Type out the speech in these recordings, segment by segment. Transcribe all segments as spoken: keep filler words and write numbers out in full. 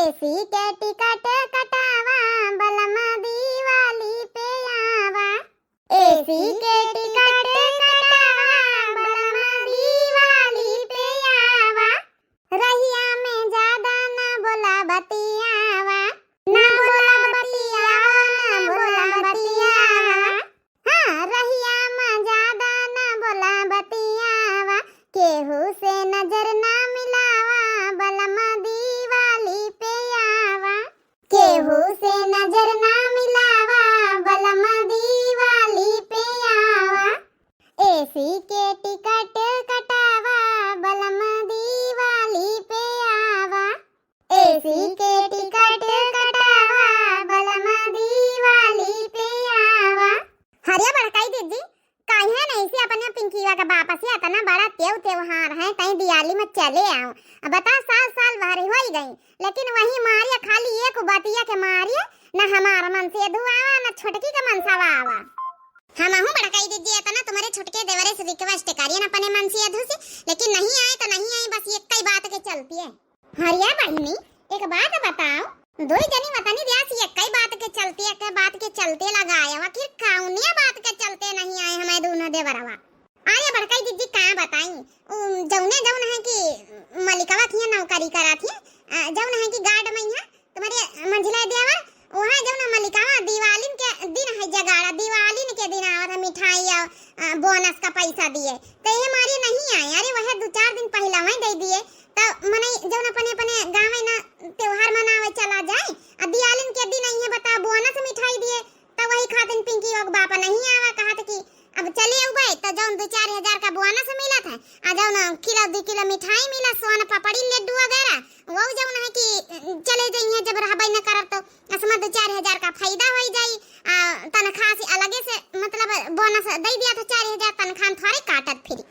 एसी के टिकट कटावा, बलमा दिवाली पे आवा। एसी के टिकट कटावा, बलमा दिवाली पे आवा। रहिया में ज्यादा ना बोला बतियावा, ना बोला बतियावा, ना बोला बतियावा। हाँ, रहिया में ज्यादा ना बोला बतियावा, केहू से नजर ना मिलावा, बलमा दिवाली पे आवा। केहू से नजर ना मिलावा, बलमा दिवाली पे आवा। एसी के टिकट कटावा, बलमा दिवाली पे आवा। एसी के टिकट कटावा, बलमा दिवाली पे आवा। अरे बड़काई दीदी, काहे नहीं से अपने पिंकीवा के बाप से इतना बड़ा तेव त्योहार है, तई दिवाली में चले आओ। अब बता, साल साल भर होई गई, लेकिन वही मारिया खाली एक बतिया के मारिया, न हमार मनसेधू आवा, न छोटकी के मनसवा आवा। हमहू बड़काई दीदी इतना तुम्हारे छोटके देवरे से रिक्वेस्ट करिए न अपने मनसेधू से, लेकिन नहीं आए तो नहीं आए, बस एक ही बात के चलती है। हरिया बहिनी, एक बात बताओ, दो जनी वतनी द्यास एक ही बात के चलते, एक ही बात के चलते लगाए, आखिर कौनिया बात के चलते नहीं आए हमारे दोनों देवरवा? अरे बड़काई दीदी का बताई, उ जौने जौन है कि मलिकवा किया नौकरी करा थी, अ, जौन है कि गार्ड में है तुम्हारे मंझिला देवर, वहाँ जौन मलिकवा दिवालिन के दिन है जगाड़ा, दिवालिन के दिन आवत है मिठाई और, अ, बोनस का पैसा दिए, तो ये मारी नहीं आए। अरे वह दो चार दिन पहला वहीं दे दिए, तो मनई जौन अपने अपने गाँव में ना त्योहार मनावे चला जाए, आ दियालिन के दिन इहे बता बोनस मिठाई दिए, तो वही खातिन पिंकी ओक बाप नहीं आवा, कहत कि अब चले उबे तो जौन दो चार हजार का बोनस मिलत है, आ जौन किलो दो किलो मिठाई मिला, सोन पापड़ी लड्डू वगैरह, वो जौन है कि चले जाइए, जब रहबे न करब तो असमा दो चार हजार का फायदा हो जाई। आ तनख्वाह से अलगे से मतलब बोनस दे दिया था, चार हजार तनख्वाह थोड़े काटत फिरी।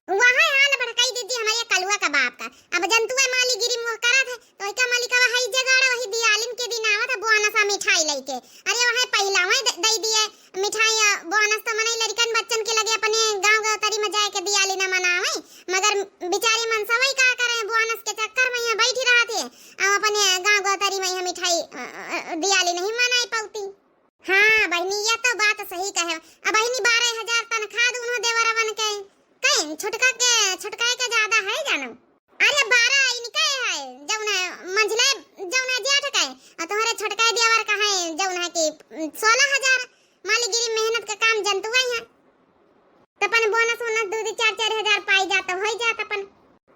वहाँ हाल बड़काई दीदी हमारे कलुआ का बाप का। अब जंतुआ माली गिरी मुँह करत है, तो वही का मालिकवा है जगाड़ा, वही दियालिन के दिन आवत है बोनसा मिठाई लेके। अरे वहाँ पहला वहीं दे, दे दिए मिठाई, आ, बोनस तो मनई लड़कन बच्चन के लगे अपने गाँव गवतरी में जाए के दियाली न मनावे, मगर बेचारी मनसवई का करे, बोनस के चक्कर में यहाँ बैठी रहत है, आ अपने गाँव गवतरी में यहाँ मिठाई, अ, अ, अ, दियाली नहीं मनाई पौती। हाँ बहिनी, यह तो बात सही कहे। अब बहिनी बारह हजार तनख्वाह दूनो देवरवन के, कहीं छोटका के, छोटका के ज्यादा है जानो। अरे बारह इनके है, जौन है मंझिला, जौन है जेठ के, और तुम्हारे छोटका देवर का है, जौन है कि सोलह हजार, मालिगिरी मेहनत का काम जनतुआ ही है। तो अपन बोनस वोनस दो दो चार चार हजार पाई जात, होई जात अपन।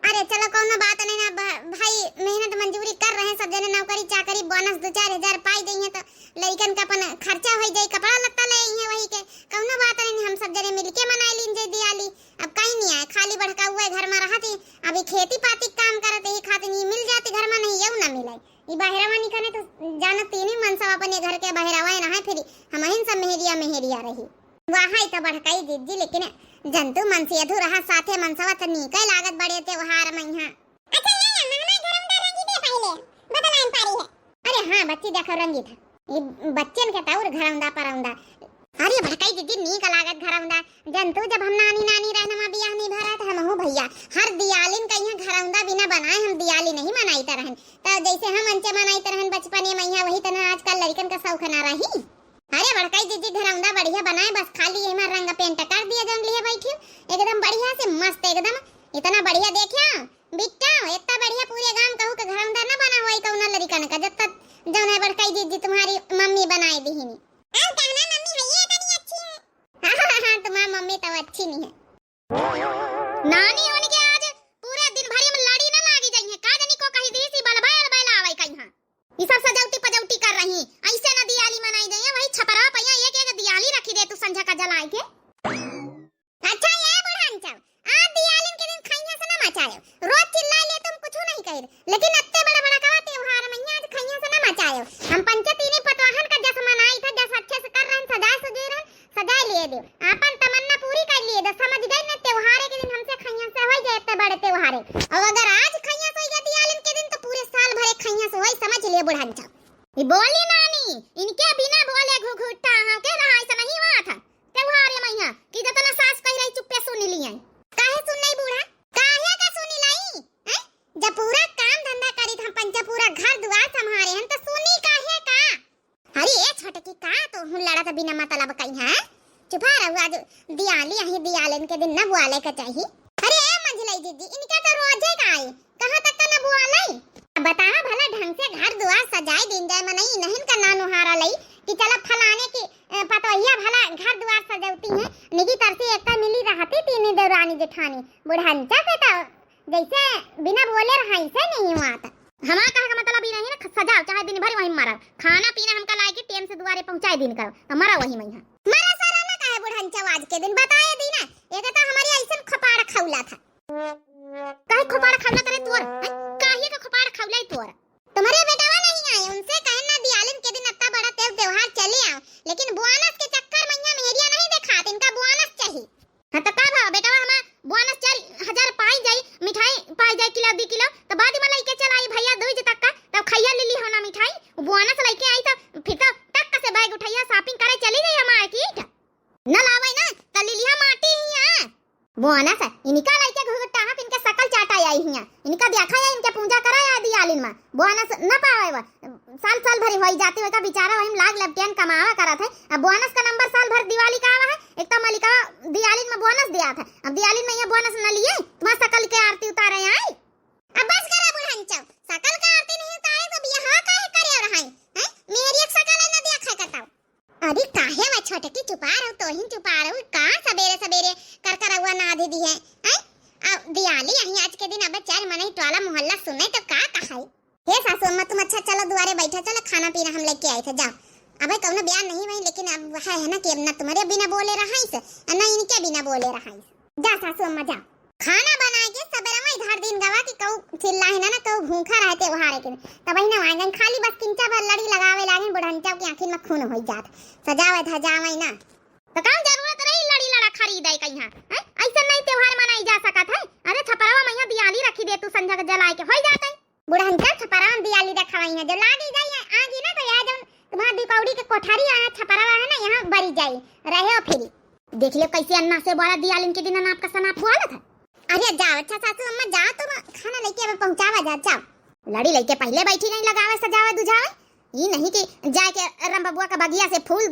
अरे चलो, कौनो बात नहीं ना, भ-, भाई मेहनत मजूरी कर रहे हैं, सब जने नौकरी चाकरी, बोनस दो चार हजार पाई गई हैं, तो लड़कन का अपन खर्चा हो जाई, कपड़ा लत्ता ले आई हैं वही के, कौनो बात नहीं, हम सब जने मिलके मनाई लीन जाई दियाली। अब कहीं नहीं आए, खाली बड़का हुए घर में रहती, अभी खेती पाती काम करत ही खातिर ये मिल जाती घर में, नहीं यू ना मिले। ये बहरवा निकने तो जाना तीन ही मन सब अपने घर के बहरवा ना है, फिर हम ही सब मेहरिया मेहरिया रही। वाह, ई त बड़काई दीदी, लेकिन जंतु मनसेधू रहा साथे मनसवा त नीके लागत बड़े त्योहार मइहाँ। अच्छा, या, या, मामा घरौंदा रंगी दे पहिले, बदलाइन पारी है। अरे हाँ, बच्ची देखो रंगी था। ई बच्चन के तौर घरौंदा परौंदा। अरे बड़काई दीदी, नीक लागत घरौंदा। जंतु जब हम नानी नानी रहन, हमार बियाह नहीं भरा, त हमहू भैया हर दियालिन का यहाँ घरौंदा बिना बनाए हम दियाली नहीं मनाइत रहन। त जैसे हम अंचे मनाइत रहन बचपने मइहाँ, वही तना आजकल लड़िकन का शौक ना रही। अरे बड़काई जीजी, घरौंदा बढ़िया बनाए, बस खाली एमा रंग पेंट कर दिया जौन लिए बैठी हो, एकदम बढ़िया से मस्त, एकदम इतना बढ़िया। देखिया बिट्टा, इतना बढ़िया पूरे गांव कहू के घरौंदा न बना होई कौनो लड़िकन का, जब तक जौन है बड़काई जीजी तुम्हारी मम्मी बनाए दिहिनी। अब कहना मम्मी है ये इतनी अच्छी है। हाँ, हाँ, हाँ, तुम्हारी मम्मी तो अच्छी नहीं है। नानी उनके आज पूरे दिन भरी में लड़ी ना लागी जाई है। का जानी को कही दी सी बलबैल बैल आवे कहीं। ई सब सजौटी पजौटी कर रही, ऐसे ना दियाली मनाई जाई है। वही छपरा पइया एक एक दियाली रखी दे तू संझा का जलाए के। अच्छा ये बुढ़ान चाव, आज दियालिन के दिन खइया से ना मचायो, रोज चिल्ला ले तुम कुछ नहीं कहे, लेकिन अत्ते बड़ा बड़ा कवा त्योहार में आज खइया से ना मचायो। हम पंचे तीनी पतवाहन का जस मनाई था, जस अच्छे से कर रहन, सजाए सजे रहन, सजाए लिए दे, आपन तमन्ना पूरी कर लिए दे। समझ गई ना, त्योहारे के दिन हमसे खइया से होई गए इतने बड़े त्योहारे। और अगर आज खइया से होई गए दियालिन के दिन, तो पूरे साल भरे खइया से होई, समझ लिए बुढ़ान चाव। ये बोली नानी, इनके बिना बोले घुघुट्टा हाँ के रहा, ऐसा नहीं हुआ था। त्योहारे मइहाँ कि जतना सास कह रही चुप्पे सुन लिए। काहे सुन नहीं बूढ़ा? काहे का सुनी लाई? हैं? जब पूरा काम धंधा करी त हम पंचे पूरा घर दुआर तुम्हारे हम तो सुनी काहे का? अरे ए छोटकी, का तो हूँ लड़त बिना मतलब कही है? चुपा रहू, आज दियाली अही, दियालिन के दिन न बोले के चाही। अरे ए मंझलई दीदी, इनका तो रोजे का आई, कहाँ तक का न बोले? अब बतावा भला, ढंग से घर दुआर सजाई दिन जाए, मनई नहिन का ना नुहारा लई कि चला फलाने की, अ, पतोहिया भला घर दुआर सजौती हैं, निकी तरसी एकता मिली रहती तीनी देवरानी जेठानी, बुढ़ंचा के तो जैसे बिना बोले रहा, ऐसे नहीं हुआ था। हमार कहे का मतलब ई नहीं ना, सजाओ चाहे दिन भर वहीं मरब, खाना पीना हमका लाए के टेम से दुआरे पहुँचाए दिन करो, तो मरा वहीं मइहाँ। मरा सारा ना काहे बुढ़ंचा आज के दिन बताए दी ना, एक तो हमारी ऐसन खपाड़ खौला था। काहे खपाड़ खौला करे तोर? हैं? काहे का खपाड़ खौला है तोर? तुम्हारे बेटावा नहीं आए, उनसे कहे ना दियालिन के दिन इतना बड़ा तेल त्योहार चले आओ, लेकिन बोनस के चक्कर में यहाँ मेहरिया नहीं देखात, इनका बोनस चाहिए। हाँ, तो का भाव बेटा, हमार बोनस चार हजार पाई जाई, मिठाई पाई जाई किलो, दू किलो, तो बाद में लइके चल आई भैया दूज तक का, तब खैया लिली हो ना मिठाई, बोनस लइके आई तो फिर तो टक से बैग उठैया, shopping करे चली जाई हम मार्केट। न लावे ना, तो लिलिया माटी ही है। बोनस, इनका लइके घुघटा है, इनके सकल चाटा आई हिया, इनका देखा या इनके पूजा करा या दियालिन में, बोनस न पावे वो। साल साल भरी होई जाती, होता बेचारा वही में लाग लपटियन कमावा करत है। अब बोनस का नंबर साल भर दिवाली का आवा है, एक तो मलिका दियालिन में बोनस दिया था, अब दियालिन में ये बोनस न लिए, तुम्हार सकल के आरती उतारे आई। अब बस करा बुढ़ंचो, सकल का आरती नहीं उतारे तो बियाह काहे करे रहाई? हैं? मेरी एक सकल न दिया खा करता। अरे काहे वा छोटकी चुपा रहो, तोहिन चुपा रहो, का सबेरे सबेरे कर करौआ नादि दिहे, हैं? अब दियाली अही आज के दिन, अब चार मनई टोला मोहल्ला सुने तो का कहाई? हे सासू अम्मा, तुम अच्छा चलो दुआरे बैठा, चलो खाना पीना हम लेके आए थे, जाओ। अबे कौनो बयान नहीं हुई, लेकिन अब है, है ना कि अब ना तुम्हारे बिना बोले रहाइस, और ना इनके बिना बोले रहाइस। जा सासू अम्मा जा। खाना बनाए के सबेरे में इधर दिन गवा कि कहू चिल्ला है ना, ना कहू भूखा रहे त्योहार के, तब ही ना आएंगे। खाली बस किंचा भर लड़ी लगावे लागे, बुढ़ंचा की आँखिन में खून हो जात। सजावे धजावे ना, तो कौन जरूरत रही लड़ी लड़ा खरीदे के यहाँ, हैं? ऐसा नहीं त्योहार मनाई जा सकत है। अरे छपरवा में यहाँ दियाली रखी दे तू, संझा के जलाए के हो जाते। बुढ़ंचा छपरवा में दियाली रखवाई है, जो लागी जाई है आगी ना, तो यहाँ जौन तुम्हार दुकौड़ी के कोठरी है, छपरवा है ना, यहाँ बरी जाई, रहे हो फिरी। देख ले कैसे अन्ना से बोला दियालिन के दिन अनाप का सनाप बोलत है। अरे जाओ, अच्छा सासू अम्मा जाओ, तुम खाना लेके अब पहुँचावा जा, जाओ। लड़ी लइके पहले बैठी गई लगावे सजावे दुझावे। ई नहीं कि जाए के राम बबुआ का बगिया से फूल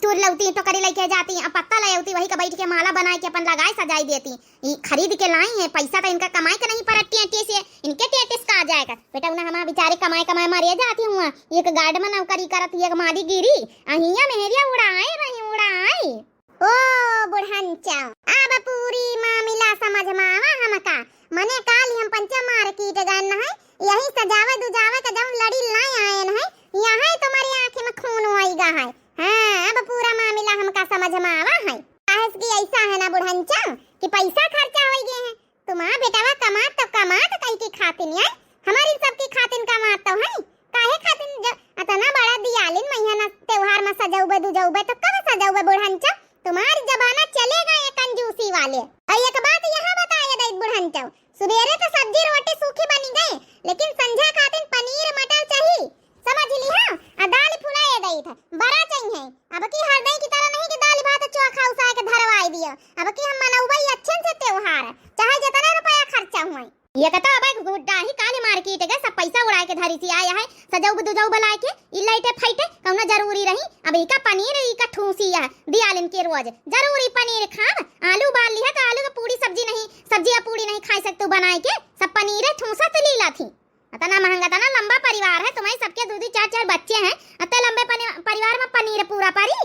तोड़ लौती, टोकरी लइके जाती, अब पत्ता ले आती, वही का बैठ के माला बनाए के अपन लगाए सजाई देती। ई खरीद के लाई है, पैसा तो इनका कमाए के नहीं पड़त टेटे से, इनके टेटे से का जाएगा? बेटा, उन्हें हमारे बेचारे कमाए कमाए मरे जाती हुआ, एक गार्ड में नौकरी करत, एक माली गिरी, अहिया मेहरिया उड़ाए रही, उड़ाए। ओ बुढ़ंचा, अब पूरी मामिला समझ में आवा हमका। मने काल हम पंचा मार्केट गए न है, यही सजावे दुजावे के जब लड़ी लाई आए न है, यहाँ तुम्हारी आँख में खून होइगा है। हाँ, अब पूरा मामिला हमका समझ में आवा है। काहे से कि ऐसा है ना बुढ़ंचा कि पैसा खर्चा होइगे है, तुम्हार बेटवा कमात तो कमात कहीं की खातिन है, हमारी सबकी खातिन कमात तो है। काहे खातिन जो अतना बड़ा दियालिन मइहाँ ना त्योहार में सजौबे दुजौबे तो कब सजौबे बुढ़ंचा? तुम्हार जमाना चलेगा ये कंजूसी वाले। और एक बात यहाँ बताए दे बुढ़ंचा, सुबेरे तो सब्जी रोटी सूखी बनी गई, लेकिन संझा खातिन पनीर मटर चाहिए। समझ ली हाँ? आ दाल फुलाए दई था, बड़ा चाहिए। अब की हर दई की तरह नहीं कि दाल भात चोखा उसाए के धरवाई दियो। अब की हम मनौबई अच्छे से त्योहार, चाहे जितना रुपया खर्चा हुए। ये कहता अब गुड्डा ही काले मार्केट गए, सब पैसा उड़ाए के धरी सी आया है, सजौब दुजौब लाए के, ई लाइटे फाइटे कौनो जरूरी रही। अब इका पनीर, इका ठूसी है, दियालिन के रोज जरूरी पनीर खाब। आलू उबाल लिया तो आलू के पूड़ी सब्जी नहीं, सब्जी या पूड़ी नहीं खाई सकते बनाए के, सब पनीर है ठूसा तो लीला थी। इतना महंगा, इतना लंबा परिवार है तुम्हारे, सबके दो दो चार चार बच्चे हैं, इतने लंबे पनि-, परिवार में पनीर पूरा परी?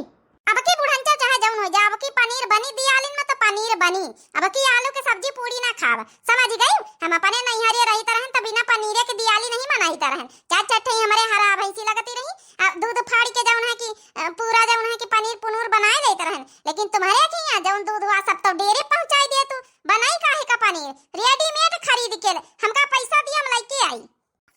अब की बुढ़ंचा चाहे जौन हो जाए, अब की पनीर बनी दियालिन में तो पनीर बनी। अब की आलू के सब्जी पूड़ी ना खाब, समझ गई? हम अपने नैहरे रही तरहन तो बिना पनीरे के दियाली नहीं मनाई तरहन। चार चार ठे हमरे हरा भैंसी लगती रही, आ दूध फाड़ के जौन है कि, अ, पूरा जौन है कि पनीर पुनूर बनाए देत रहन, लेकिन तुम्हारे के यहाँ जौन दूध हुआ सब तो डेरे पहुँचाई दे तू। बनाई काहे का पनीर? रेडीमेड खरीद के ले, हमका पैसा दिया, हम लइके आई।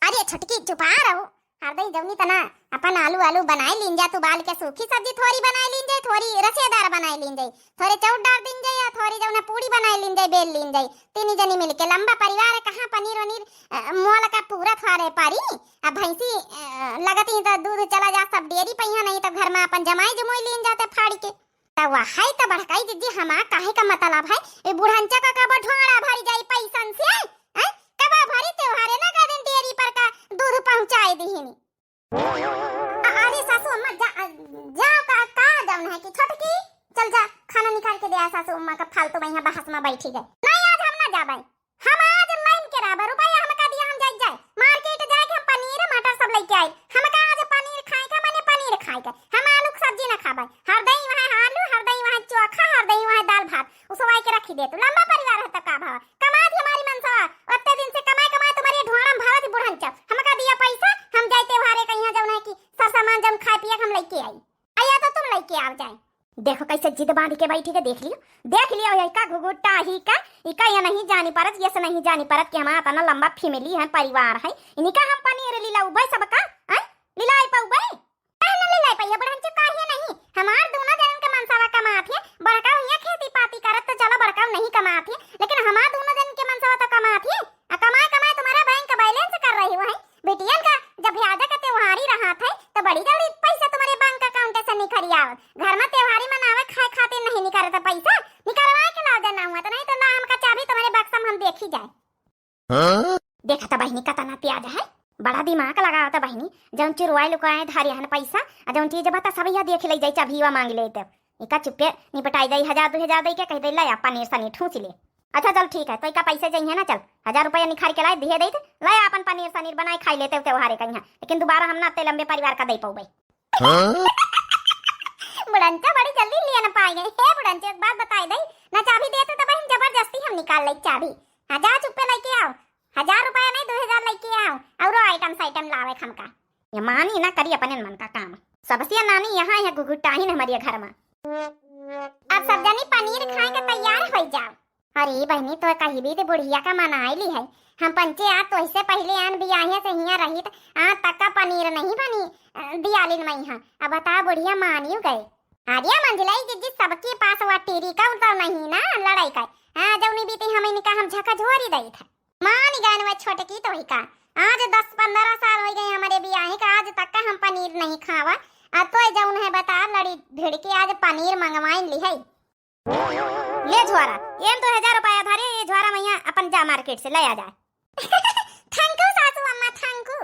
अरे छोटकी चुपा रहो, हरदई जौनी तना अपन आलू आलू बनाए लीन जा, तू बाल के सूखी सब्जी थोड़ी बनाए लीन जाए, थोड़ी रसेदार बनाए लीन जाए, थोड़े चाउर डाल दीन जाए या थोड़ी जौन है पूड़ी बनाए लीन जाए, बेल लीन जाए। तीन जनी मिलके लंबा परिवार है, कहाँ पनीर वनीर, अ, मोल का पूरा थारे पारी। अब भैंसी, अ, लगती तो दूध चला जा, सब डेरी पहिया, नहीं तो घर में अपन जमाई जमोई लीन जाते फाड़ के। त वहै त बड़काई दीदी, हमार कहे का मतलब है, ए बुढ़ंचा का कब ढोंड़ा भरी जाई पैसन से, हैं? कब भरी त्योहारे ना का दिन डेरी पर का दूध पहुँचाए दिहिनी। दे सासू अम्मा का फालतू में यहाँ बहस में बैठी गए। नहीं, आज हम ना जाबे, हम आज लाइन के रहबे, रुपया हमका दिया, हम जाए जाए मार्केट जाए के हम पनीर मटर सब लेके आई। हमका आज पनीर खाए का, मने पनीर खाए का, हम आलू के सब्जी ना खाबे। हर दही वहाँ आलू, हर दही वहाँ चोखा, हर दही वहाँ दाल भात, उ सब आए के रखी दे। तू लंबा परिवार है तो का भावा, कमात ही हमारी मनसवा, ओत्ते दिन से कमाए कमाए तुम्हारे ढोंड़ा में भरत बुढ़न चल। हमका दिया पैसा, हम जाए त्योहारे कहीं जौन है कि सर सामान जौन खाए पिए के हम लेके आई। आया तो तुम लेके आओ जाए। देखो कैसे जिद बांध के बैठी के, देख लियो, देख लियो, ये का घुघुट्टा ही का, इका ये नहीं जानी परत, ये से नहीं जानी परत कि हमारा इतना लंबा फैमिली है, परिवार है, इनका हम पनीर लीला उबे सबका, हैं? लीला आई पउबे? काहे न लीला आई पइया, बुढ़न चुप काहे नहीं? हमार दोनों जन के मनसवा कमात है, बड़का हुआ खेती पाती करत तो चलो बड़का नहीं कमात है, लेकिन हमार दोनों जन के मनसवा तो कमात है, आ कमाए कमाए तुम्हारा बैंक बैलेंस कर रही हो, हैं? बिटियन का जब ब्याज का त्योहारी रहत है, तो बड़ी जल्दी पैसा तुम्हारे बैंक अकाउंट से निकल आवत। घर में त्योहारी मनावे खाए खातिर नहीं निकले तो पैसा निकलवा के लाव देना हुआ, तो नहीं तो ला हमका चाबी तुम्हारे बक्सा में हम देखी जाए। हाँ? देखा था बहिनी, कतना प्याज है, बड़ा दिमाग लगावा था बहिनी। जौन चुरवाई लुकाए धारिया है ना पैसा, आ जौन चीज बता सब यह देख ले जाए, चाबिया मांग ले तो इका चुप्पे निपटाई जाई, हजार दो हजार दे के कह दे, "ले आ पनीर सनीर ठूस ले।" अच्छा चल ठीक है, तो इका पैसे चाहिए ना, चल हजार रुपया निखार के लाए दिए दे, ले आ अपन पनीर सनीर बनाए खाई लेते त्योहारे कहीं, लेकिन दोबारा हम ना ते लंबे परिवार का दे पउबे। हाँ? बुढ़ंचा बड़ी जल्दी लिए न पाए गए। हे बुढ़ंचा, एक बात बताई दे, ना चाबी देते तो बहन जबरदस्ती हम निकाल ले चाबी। हजार चुप्पे लेके आओ, हजार रुपया नहीं दो हजार लेके आओ, और आइटम साइटम लावे हमका। ये मानी ना करी अपने मन का काम। सबसे नानी यहाँ है घुघुटाहिन हमारे घर में। अब सब जनी पनीर खाए के तैयार हो जाओ। अरे बहनी, तो कही भी तो बुढ़िया का मनाई ली है, हम पंचे आज तो इससे पहले आन बियाहे से हियाँ रही त आज तक का पनीर नहीं बनी, अ, दियालिन मई हाँ। अब बताओ बुढ़िया मानियो गए। अरे मंझलाई जिज्जी, सबके पास वा टीरी का उतर नहीं ना लड़ाई का। हाँ, जौनी बीती हम इनका हम झकझोरी दई था। मान गए वे छोटकी तो ही का, आज दस पन्द्रह साल हो गए हमारे बियाहे का, आज तक का हम पनीर नहीं खावा। आ तो जौन है बता लड़ी भिड़ के आज पनीर मंगवाइन ली है। ले झोरा, ये दो हजार रुपया धरे, ये झोरा मइया अपन जा मार्केट से ले आ जाए। Thank you सासू अम्मा, thank you।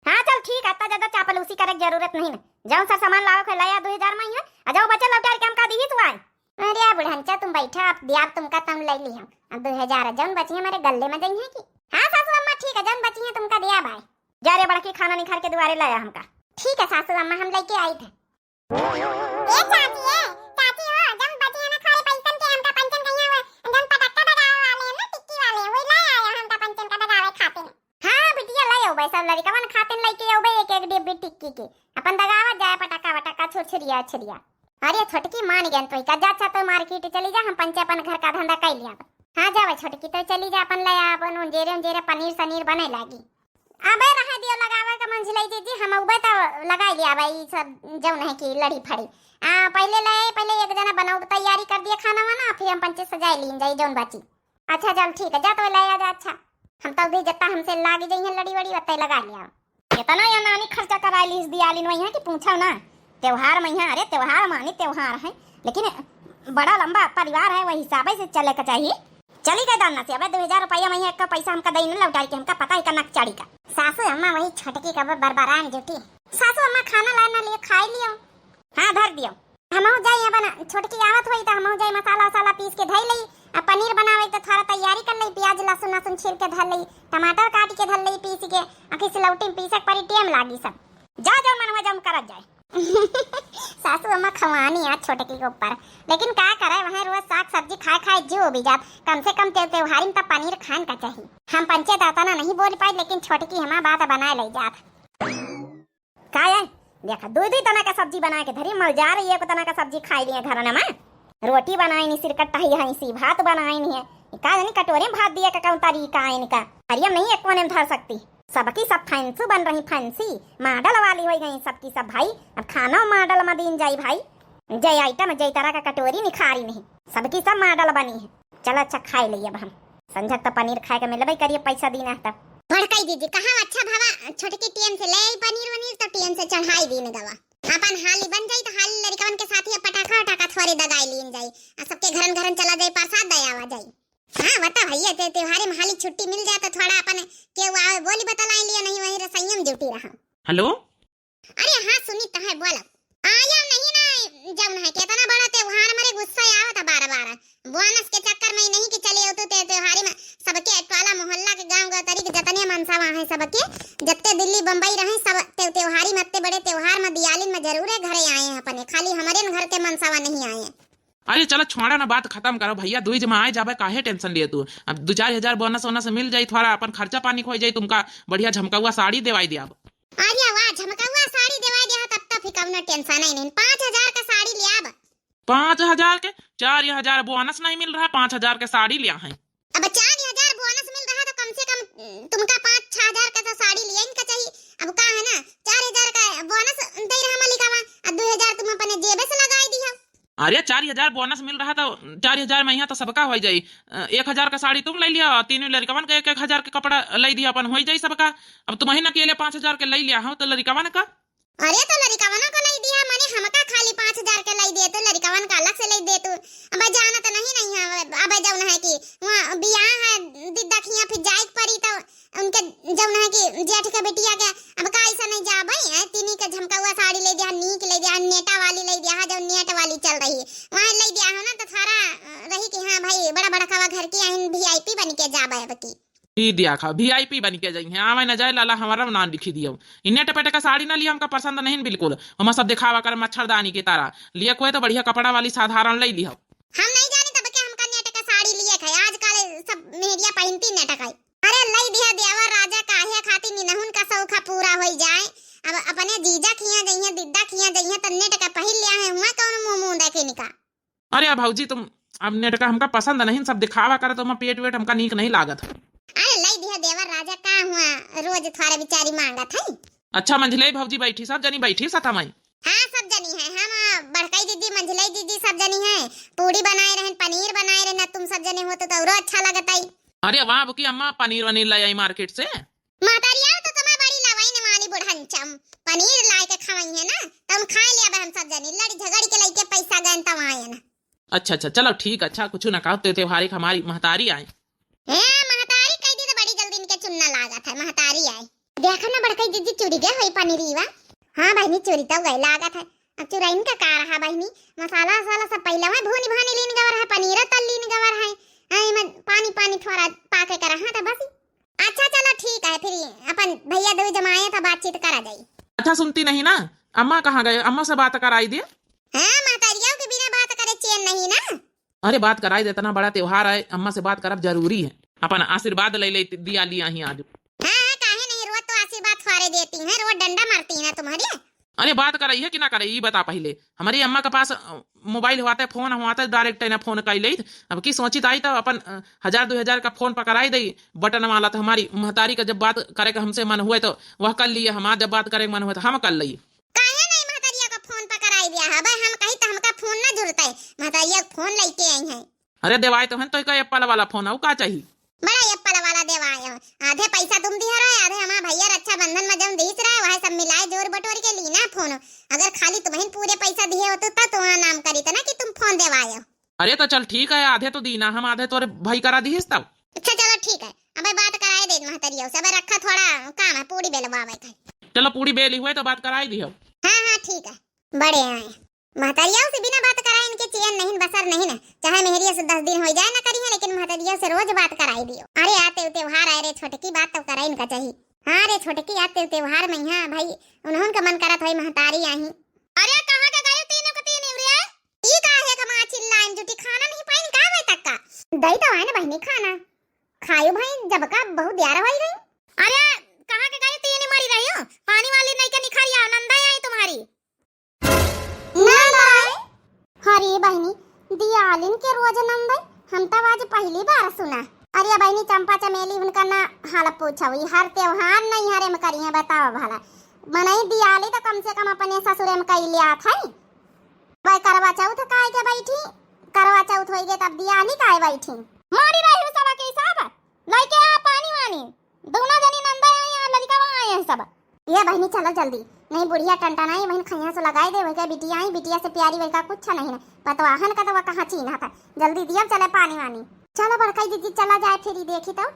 हाँ चल ठीक है, इतना ज्यादा चापलूसी करे के जरूरत नहीं ना। जौन सब सामान लावे के ले आ दो हजार मइया, आ जौन बचे लौटार के हमका दीही तू आए। अरे बुढ़ंचा तुम बैठा, आप दिया तुमका तम ले ली हम। अब दो हजार जौन बची है हमारे गल्ले में दई है कि। हाँ सासू अम्मा ठीक है, जौन बची है तुमका दिया भाई। जा रे बड़की, खाना निखार के दुआरे ले आ हमका। ठीक है सासू अम्मा, हम लेके आई थे। ए चाची, ए चाची हो, जौन बची है ना खाली पैसन के हमका पंचन कहिया हुआ, जौन पटाखा दगावे वाले हैं ना टिक्की वाले, वही ले आया हमका पंचन का दगावे खातिर। हाँ बिटिया, ले अउबे, सब लड़िकवन खातिन लेके अउबे एक एक डिब्बी टिक्की के। अपन दगावत जाए पटाखा वटाखा, छुरछुरिया छुरिया। अरे छोटकी मान गयन तो का, जा अच्छा तो मार्केट चली जा, हम पंचे अपन घर का धंधा कर लिया। हाँ जावे छोटकी, तो चली जा अपन ले आ, अपन उंजेरे उंजेरे पनीर सनीर बने लागी। अबे रहे दियो लगावे के मंझिलई जीजी, हम अउबे तो लगाई लिया भाई, ई सब जौन है कि लड़ी फड़ी। आ पहले ले, पहले एक जना बनाओ तैयारी कर दिए खाना वाना, फिर हम पंचे सजाए लीन जाई जौन बाची। अच्छा चल ठीक है, जा तो ले आ जा। अच्छा हम तो भी जत्ता हमसे लागी जइहैं लड़ी वड़ी, वत्ते लगा लिया। इतना या नानी खर्चा कराई लीस दियालिन वही है कि पूछो ना। त्योहार में यहाँ, अरे त्योहार मानी त्योहार है, लेकिन बड़ा लंबा परिवार है, वही हिसाब से चले के चाहिए। चली गए दाना से, अबे दो हजार रुपया में एक का पैसा हमका दई न लौटाई के, हमका पता है का नकचाड़ी का। सासू अम्मा वही छोटकी का बरबरान जुटी। सासू अम्मा खाना लाना लिए खाई लियो। हाँ धर दियो। हमहू जाई, अपन छोटकी आवत होई त हमहू जाई मसाला वसाला पीस के धई लई, आ पनीर बनावे त थोड़ा तैयारी कर लई, प्याज लहसुन लहसुन छील के धर लई, टमाटर काट के धर लई पीस के, आखिर सिलौटी में पीसे के पड़ी, टेम लागी सब। जा जौन मन हुआ जौन करत जाए। सासू अम्मा खवानी आ छोटकी के ऊपर, लेकिन का करे वहाँ रोज साग सब्जी खाए खाए जीव उबी जात, कम से कम ते त्योहारी में त पनीर खान का चाही। हम पंचे दाता ना नहीं बोल पाए, लेकिन छोटकी हमार बात बनाए ले जात। का है? देखा, दुई दुई तना का सब्जी बना के धरी, मल जा रही है, एक तना का सब्जी खाई लिए घर में। रोटी बनाई नहीं, सिरकट्टा ही है, इसी भात बनाई नहीं है। का जानी कटोरे में भात दिया का कौन तरीका है इनका। अरे हम नहीं एक कोने में धर सकती। सबकी सब फैंसी बन रही, फैंसी मॉडल वाली हो गई सबकी सब भाई। अब खाना मॉडल में दीन जाई भाई। जय आइटम, जय तरह का कटोरी निखारी नहीं, सबकी सब मॉडल बनी है। चल अच्छा खाए ले अब हम। संझक तो पनीर खाए के मिलबे करिए, पैसा दीना है तब। भड़काई दीदी, कहाँ अच्छा भावा छोटकी टीएम से ले आई पनीर वनीर तो टीएम से चढ़ाई दीन गवा। अपन हाली बन जाई तो हाली लड़िकवन के साथ ही पटाखा वटाखा थोड़े दगाई लीन जाई। आ सबके घरन घरन चला जाई, प्रसाद दयावा जाई। हाँ बता भैया, ते त्योहारे में हाली छुट्टी मिल जाए तो थोड़ा अपन केहू आवे बोली बतलाई लिया, नहीं वही रसोइया में जुटी रहा। हेलो। अरे हाँ सुनी तो है, बोला। आया नहीं ना, जौन है, केतना बड़ा त्योहार, हमरे गुस्सा आवत है बार बार। बोनस के चक्कर में नहीं कि चले होते ते त्योहारी में, सबके टोला मोहल्ला के गाँव गतरी के जतने मनसवा हैं सबके, जत्ते दिल्ली बम्बई रहे सब ते, त्योहारी में, अत्ते बड़े त्योहार में दियालिन में जरूर है घरे आए हैं अपने, खाली हमरे न घर के मनसवा नहीं आए हैं। अरे चलो छोड़ा ना, बात खतम करो भइया, दुई जमा आए जाबे, काहे टेंशन लिए तू? अब दो चार हजार बोनस वोनस मिल जाई, थोड़ा अपन खर्चा पानी खोई जाई, तुमका बढ़िया झमकौआ साड़ी देवाई दियाब। अरे वाह, झमकौआ साड़ी देवाई दिया, तब तो फिर कौनो टेंशन ही नहीं। पाँच हजार का साड़ी लियाब। पाँच हजार के? चार हजार बोनस नहीं मिल रहा, पाँच हजार के साड़ी लिया है। अब चार हजार बोनस मिल रहा तो कम से कम, उम, तुमका पाँच छह हजार का तो साड़ी लिया इनका चाहिए। अब का है ना, चार हजार का बोनस दे रहा मलिकावा, और दो हजार तुम अपने जेबे से लगाई दिया। अरे, चार हजार बोनस मिल रहा तो चार हजार में यहाँ तो सबका हो जाई। अ, एक हजार का साड़ी तुम ले लिया, तीनों लड़कवन के एक एक हजार के कपड़ा ले दिया, अपन हो जाई सबका। अब तुम ही ना अकेले पाँच हजार के ले लिया हो तो लड़कवन का? अरे, तो लड़कवन का ले दिया, माने हमका खाली पाँच हजार के ले दिए, तो लड़कवन का अलग से ले दे तू। अब जानत नहीं, नहीं है, अब जौन है कि वहाँ बियाह है, दिद्दा खिया फिर जाए के पड़ी, तो उनके जौन है कि जेठ के बिटिया के, अब का ऐसा नहीं जाबे, हैं? तीनी के झमकौआ साड़ी ले दिया, नीक ले दिया, नेटा वाली ले दिया, जो नेट वाली चल रही है, वहाँ ले दिया हो ना, तो थारा, अ, रही कि हाँ भाई, बड़ा बड़कवा घर की आइन VIP बन के जाबे अब की। ई दिया खा, VIP बन के जाई हैं, आवे न जाए, लाला हमारा नाम लिखी दियो। ई नेट पेट का साड़ी ना लिया, हमका पसंद नहीं बिल्कुल, हम सब दिखावा कर मच्छरदानी की तरह। लिए कोई तो बढ़िया कपड़ा वाली साधारण ले लिया। हम नहीं जानी तब के हमका नेट का साड़ी लिए खाए, आजकल सब मेहरिया पहनती नेट का। अरे लई दिया देवर राजा, काहे खातिर निनहुन का शौक पूरा होई जाए। अब अपने जीजा खिया जइहे, दिद्दा खिया जइहे, त नेट का पहिर लिया है, हुआ कौन मुंह मुंह देखे निका। अरे भौजी, तुम अब नेट का हमका पसंद नहीं, सब दिखावा करे तो पेट वेट हमका नीक नहीं लागत है। अरे लई दिया देवर राजा, का हुआ, रोज थोड़ा बिचारी मांगत है। अच्छा मंझले भौजी बैठी, सब जनी बैठी सत हमाई। हाँ, सब जनी है, हम, आ, बड़कई दीदी, मंझलई दीदी, सब जनी है। पूड़ी बनाए रहन, पनीर बनाए रहन, तुम सब जने होते तो औरो अच्छा लगत आई। अरे वाह, अब की अम्मा पनीर वनीर ले आई मार्केट से। महतरिया तो तुम्हें बड़ी लवाइन वाली बुढ़नचम, पनीर लाए के खवाई है ना, तो हम खाए ले अब हम सब जनी लड़ी झगड़ के लेके पैसा गए तब आए ना। अच्छा, अच्छा, चलो ठीक, अच्छा, कुछ ना कहो, ते त्योहारी के हमारी महतारी आए। ए, महतारी कह दी तो बड़ी जल्दी इनके चुन्ना लागत है, महतारी आए। देखा ना बड़कई जीजी चुरी गए होई पनीरीवा। हाँ बहिनी, चुरी तो गए लागत है। अब चुराइन का का रहा बहिनी, मसाला वसाला सब पहले वहाँ भूनी भानी लीन गवर है, पनीर तल लीन गवर है। हाँ, एमे पानी पानी थोड़ा पाके का रहा था बस। अच्छा चलो ठीक है, फिर अपन भैया दो जमाए था, बातचीत करा जाई। अच्छा सुनती नहीं ना, अम्मा कहाँ गए? अम्मा से बात कराई दे। हाँ, महतारियों के बिना बात करे चैन नहीं ना। अरे बात कराई दे, इतना बड़ा त्योहार है, अम्मा से बात करब जरूरी है। अपन आशीर्वाद ले ले दिया लिया ही आज। हाँ, हाँ, काहे नहीं, रोज तो आशीर्वाद फारे देती हैं, रोज डंडा मारती हैं ना तुम्हारी। अरे बात कराई है कि ना कराई, ई बता पहले। हमारी अम्मा के पास, अ, मोबाइल हुआ था, फोन हुआ था, डायरेक्ट है ना फोन कर लेत। अब की सोचित आई तो अपन, अ, हजार दो हजार का फोन पकड़ाई दई बटन वाला, तो हमारी महतारी का जब बात करे का हमसे मन हुए तो वह कर लिए, हमार जब बात करे के मन हुए तो हम कर लई। काहे नहीं महतरिया का फोन पकड़ाई दिया है? भाई हम कही तो हमका फोन ना जुड़ता है, महतरिया का फोन लेके आई है। अरे देवाए तो हन, तो का एप्पल वाला फोन है, का चाही? बड़ा एप्पल वाला देवाए हो। आधे पैसा तुम दिया रहे, आधे हमार भैया रक्षाबंधन में जौन दीस रहे, वह सब मिलाए जोड़ बटोर के लीना फोन। अगर खाली तुम्हें पूरे पैसा दिए होते तब तुम्हारा नाम करी था ना कि तुम फोन देवाए हो। अरे तो चल ठीक है, आधे तो दीना हम, आधे तोरे भाई करा दिहिस तब। अच्छा चलो ठीक है, अबे बात कराए दे महतरिया से, अबे रखा थोड़ा काम है, पूड़ी बेलवावे का। चलो पूड़ी बेली हुए तो बात कराए दियो। हाँ, हाँ, ठीक है, बड़े आए। महतरिया से बिना बात कराए इनके चैन नहीं, बसर नहीं ना, चाहे मेहरिया से दस दिन हो जाए ना करी है, लेकिन महतरिया से रोज बात कराई दियो। अरे आते उ त्योहार आए रे छोटकी, बात तो कराई इनका चाहिए। हाँ रे छोटकी, आते उ त्योहार में यहाँ भाई उन्हों का मन करत होई महतारी आही। अरे कहाँ के गए तीनों के तीन रे? ई का है कमा चिल्लाइन जुटी, खाना नहीं पाइन का बे तक का? दई तो आए ना बहिनी खाना। खायो भाई जब का बहुत देर होई गई। अरे कहाँ के गए तीन मरी रही हो? पानी वाली नहीं के निखारिया नंदा आई तुम्हारी। नंद आए? अरे बहिनी, दियालिन के रोज नंद आए? हम तब आज पहली बार सुना। अरे बहिनी, चंपा चमेली उनका ना हाल पूछो, ई हर त्योहार नहीं हरे में करी है, बताओ भला। मनई दियाली तो कम से कम अपने ससुरे में कई लिया था। भाई करवा चौथ काय के बैठी, करवा चौथ होई गए तब दियाली काय बैठी। मारी रही सबा के हिसाब, लइके आ पानी वानी। दोनों जनी नंदा आई और लड़का वहाँ आए हैं सब। ये बहिनी चलो जल्दी, नहीं बुढ़िया टंटा नहीं बहिन खैया से लगाई दे, वही बिटिया आई, बिटिया से प्यारी वही का कुछ नहीं ना। पतवाहन का तो वह कहाँ चीन्हा था, जल्दी दिया चले पानी वानी। चलो बड़काई दीदी चला जाए फिर ही देखी तो।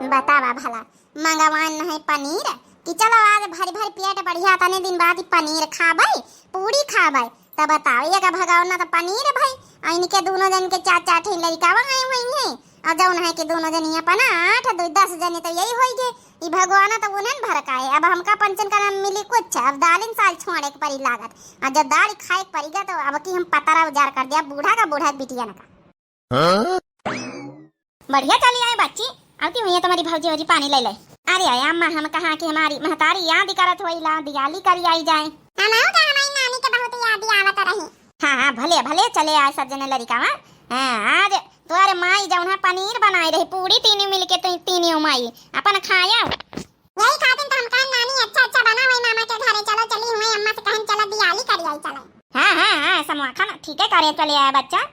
बतावा भला, मंगवान है पनीर कि चलो आज भरि भरि पेट बढ़िया तने दिन बाद ई पनीर खाबै, पूड़ी खाबै। तब बताओ, एक भगवाना त पनीर भई, आ इनके दूनो जन के चार चार ठे लड़िकावा आए हुए हैं, और जौन है कि दूनो जनी अपना आठ दो दस जने तो यही होई गए। ई भगवाना तो उन्हन भर का है, अब हमका पंचन का नाम मिली कुछ, अब दालिन साल छोड़े के परी लागत, और जब दाल खाए के परी गया तो अब की हम पतरा उजार कर दिया, बूढ़ा का बूढ़ा बिटियन का। हाँ? बढ़िया चली आए बच्ची, आवती हुई है तुम्हारी भौजी, भौजी पानी ले ले। अरे आए अम्मा, हम कहा कि हमारी महतारी याद करत होई, ला दियाली करी आई जाए। हमहू का हमारी नानी के बहुत याद आवत रही। हाँ, हाँ, भले, भले चले आए सब जने लड़िकावा। हाँ, आज तोहरे माई जौन है पनीर बनाई रही, पूड़ी तीनी मिल के तू, तीनी माई अपन खाया। यही खातिर तो हम कहन नानी अच्छा अच्छा बना हुई मामा के घरे, चलो चली हुई अम्मा से कहन चलो दियाली करी आई चलो। हाँ, हाँ, हाँ, समोखा ना, ठीक है करे चले आए बच्चा।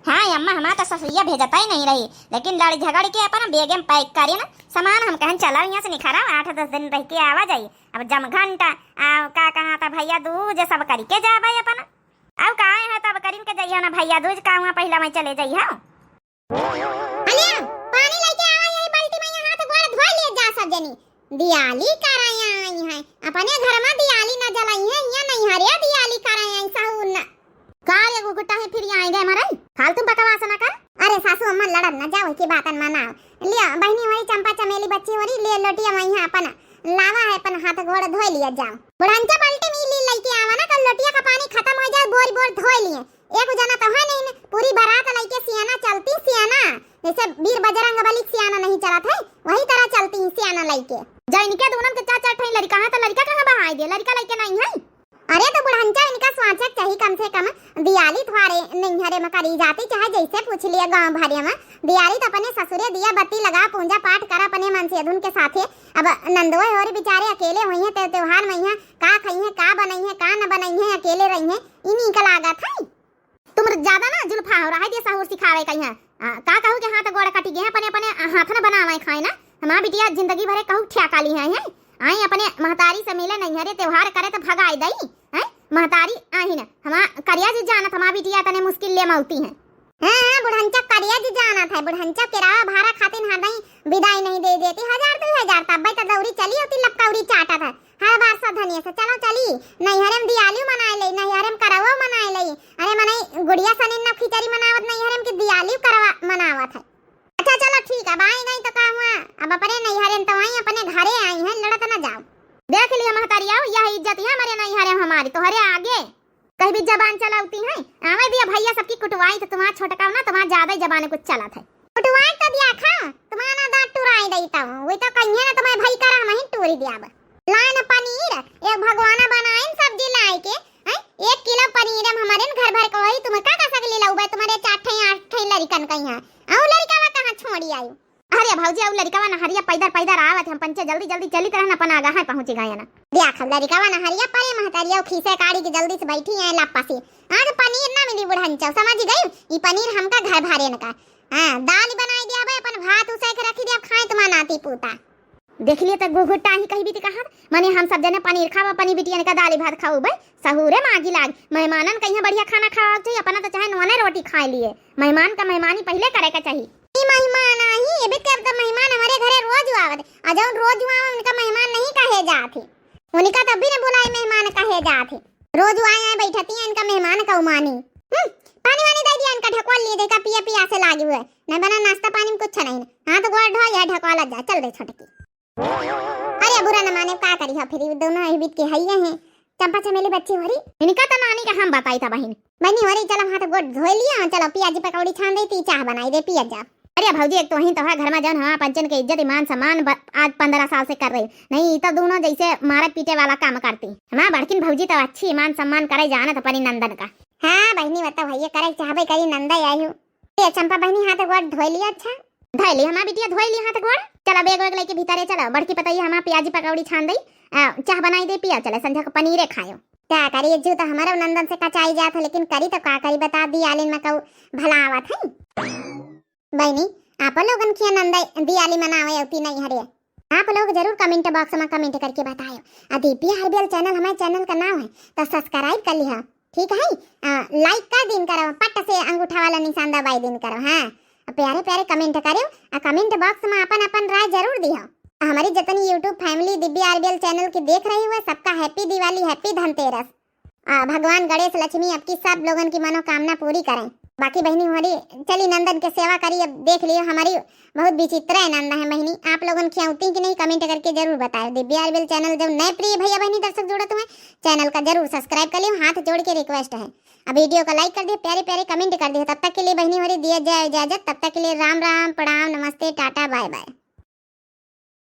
हाँ अम्मा, हमार तो ससुरिया भेजता ही नहीं रही, लेकिन लड़ झगड़ के अपन बेगे में पैक करी ना सामान, हम कहन चला यहाँ से निखरा आठ दस दिन रह के आवा जाई। अब जमघंटा, आ, का कहा था भैया दूज सब करी के जाबे अपन। अब का है तब करिन के जइहो ना भैया दूज का हुआ पहिला मैं चले जइहो। अलिया, पानी लेके आवा, यही बाल्टी में यहाँ हाथ गोड़ धोई लिए जा सब जनी। दियाली कराए आई हैं, अपने घर में दियाली न जलाई है, यहाँ नहीं हरे दियाली कराए आई सहू न। का ये गुगुटा है फिर आए गए मरई? फालतू बकवास ना कर। अरे सासू अम्मा लड़न न जाओ की बातन मनाओ। लिया बहनी होरी चंपा चमेली बच्ची होरी ले लोटिया वहीं अपन लावा है अपन हाथ गोड़ धोई लिया जाओ। बुढ़ंचा बाल्टी में ली लेके आवा ना कल लोटिया का पानी खत्म हो जाए बोर बोर धोई लिए। एक जना तो है नहीं न, पूरी बारात लेके सियाना चलती सियाना। जैसे वीर बजरंग बली सियाना नहीं चलत है वही तरह चलती ही सियाना लेके। जा इनके दोनों के चार चार ठे लड़िका है तो लड़िका कहाँ बहाई दे, लड़िका लेके नहीं है। अरे तो बुढ़ंचा इनका स्वाचक चाही कम से कम। दियाली तुम्हारे नैहरे में करी जाती चाहे जैसे पूछ लिया गाँव भरे में। दियाली तो अपने ससुरे दिया बत्ती लगा पूजा पाठ कर अपने मन से धुन के साथे। अब नंदोए होरी बेचारे अकेले हुई हैं ते त्योहार में यहाँ का खई हैं का बनई हैं का न बनई हैं अकेले रही हैं। इन्हीं का लागत है। तुम ज्यादा ना जुल्फा हो रहा है, दे सहूर सिखावे का यहाँ। आ, का कहू के हाथ गोड़ कटी गए हैं, अपने, अपने हाथ न बनावे खाए ना। हमार बिटिया जिंदगी भरे कहू ठ्याका ली है, हैं? आई अपने महतारी से मिले नहीं हरे, त्योहार करे तो भगाए दई, हैं? महतारी आही ना, हमार करिया जी जानत, हमार बिटिया तने मुश्किल ले मौती हैं। हाँ, हाँ, बुढ़ंचा करिया जी जानत है, बुढ़ंचा किराया भाड़ा खातिर हरदई विदाई नहीं दे देती, हजार दो हजार तब तो दौरी चली होती लपकौरी चाटत है। हर बार सावधानी से चलो चली, नैहरे में दियाली मनाए लई, नैहरे में करवा मनाए लई। अरे मनई गुड़िया सनिन न खिचड़ी मनावत नैहरे में कि दियाली करवा मनावत है। अच्छा चलो ठीक है, अब आई गई तो का हुआ, अब अपने नैहरे में तो आई, अपने घरे आई हैं, लड़त न जाओ। देख लिया महतारी आओ, यह इज्जत है हमारे नैहरे में हमारी, तोहरे आगे कहीं भी जबान चलावती हैं। आवे दिया भैया सबकी कुटवाई तो तुम्हारा छोटका ना, तुम्हारा ज्यादा ही जबान कुछ चलत है। कुटवाई तो दिया खा, तुम्हारा ना दांत टुराई दई तब, वही तो कहिए ना तुम्हारे भाई करा हम ही टूरी दिया अब। लाइन पनीर, एक भगवाना बनाइन सब्जी लाए के, हैं? एक किलो पनीर हम हमारे न घर भर के वही तुम का का सक ले लाऊ बे तुम्हारे चार ठे आठ ठे लड़िकन का यहाँ। आऊ लड़िकावा कहाँ छोड़ी आयु? अरे भौजी, आऊ लड़िकावा नहरिया पैदर पैदर आवत, हम पंचे जल्दी जल्दी चलित रहन अपन आगा है पहुँची गए ना। देख लड़िकावा नहरिया परे महतारिया खीसे काढ़ी के जल्दी से बैठी है लप्पा से। आज पनीर ना मिली बुढ़ंचौ, समझ गई? ई पनीर हमका घर भरे न का। हाँ, दाल बनाई दिया बे, अपन भात उसे के रखी दिया, खाए तुम्हारा नाती पूता। देख लिए त गुघुटा ही कही भी कहा, माने हम सब जने पनीर खावा, अपनी बिटियन का दाल भात खाऊ बे, सहूरे मागी लाग। मेहमानन का यहाँ बढ़िया खाना खावा चाहिए, अपना तो चाहे नोने रोटी खाए लिए। मेहमान का मेहमानी पहले करे का चाहिए। ई मेहमान आई, ये भी तब तो मेहमान हमारे घरे रोज आवत, आ जौन रोज आवे उनका मेहमान नहीं कहे जात है। उनका तब भी न बुलाई मेहमान कहे जात है। रोज आए आए बैठती हैं, इनका मेहमान का उमानी। हम्म, पानी वानी दे दिया इनका, ढकवा लिए, देखा पिया पिया से लागी हुए। नहीं बना नाश्ता पानी में कुछ नहीं। हाथ गोड़ धो लिया, ढकवा लग जा, चल दे छोटकी। अरे बुरा न माने, का करी हो, फिर ई दोनों यही बीत के हइये हैं। चंपा चमेली बच्ची हो रही। इनका तो नानी का हम बताई था बहिन। बहिनी हो रही, चलो हाथ गोड़ धो लिया, चलो पियाजी पकौड़ी छान दे, ती चाह बनाई दे, पिया जा। अरे भौजी, एक तो वहीं तो है घर में जौन हमार पंचन के इज्जत, ईमान, सम्मान ब-, आज पन्द्रह साल से कर रही। नहीं, ई तो दोनों जैसे मारे पीटे वाला काम करती। हमार बड़किन भौजी तो अच्छी ईमान सम्मान करे जानत अपनी नंदन का। हाँ बहिनी, वो तो भैया करे चाहबे करी नंदा आयु। ए चंपा बहिनी, हाथ गोड़ धोई लिया। अच्छा धोई ली हमार बिटिया, धोई ली हाथ गोड़। चलो बैग वैग लेके भीतरे चलो, बड़की पतैया हमार पियाजी पकौड़ी छान दई, आ, चाह बनाई दे, पिया चले, संध्या को पनीरे खायो। का करी, जू तो हमारे नंदन से कचाई जात है, लेकिन करी तो का करी, बता दी आलिन में कहू भला आवत है। बहिनी, आप लोगन के नंदई दियाली मनावे अवती नहीं हरे? आप लोग जरूर comment box में comment करके बतायो। आ दीपिया हरबियल channel हमारे channel का नाम है, तो subscribe कर लिहा, ठीक है? आ, like कर दिन करो, पट से अंगूठा वाला निशान दबाई दिन करो, हाँ। आ प्यारे प्यारे comment करो, आ comment box में अपन अपन राय जरूर दिहो। हमारी जितनी YouTube family दिव्या आरबीएल channel की देख रही हुए, सबका happy दिवाली, happy धनतेरस। आ, भगवान गणेश लक्ष्मी आपकी सब लोगन की मनोकामना पूरी करें। बाकी बहिनी हमारी चली नंदन के सेवा करी। अब देख लियो, हमारी बहुत विचित्र है नंदा है बहिनी। आप लोगन खियाउती कि नहीं, comment करके जरूर बताए। दिव्या आरबीएल channel जब नए प्रिय भैया बहिनी दर्शक जुड़त हुए, channel का जरूर subscribe कर लियो, हाथ जोड़ के request है। अब video का like कर दियो, प्यारे प्यारे comment कर दियो। तब तक के लिए बहिनी हमारी दिया जाए इजाजत, तब तक के लिए राम राम, प्रणाम, नमस्ते, टाटा, bye bye।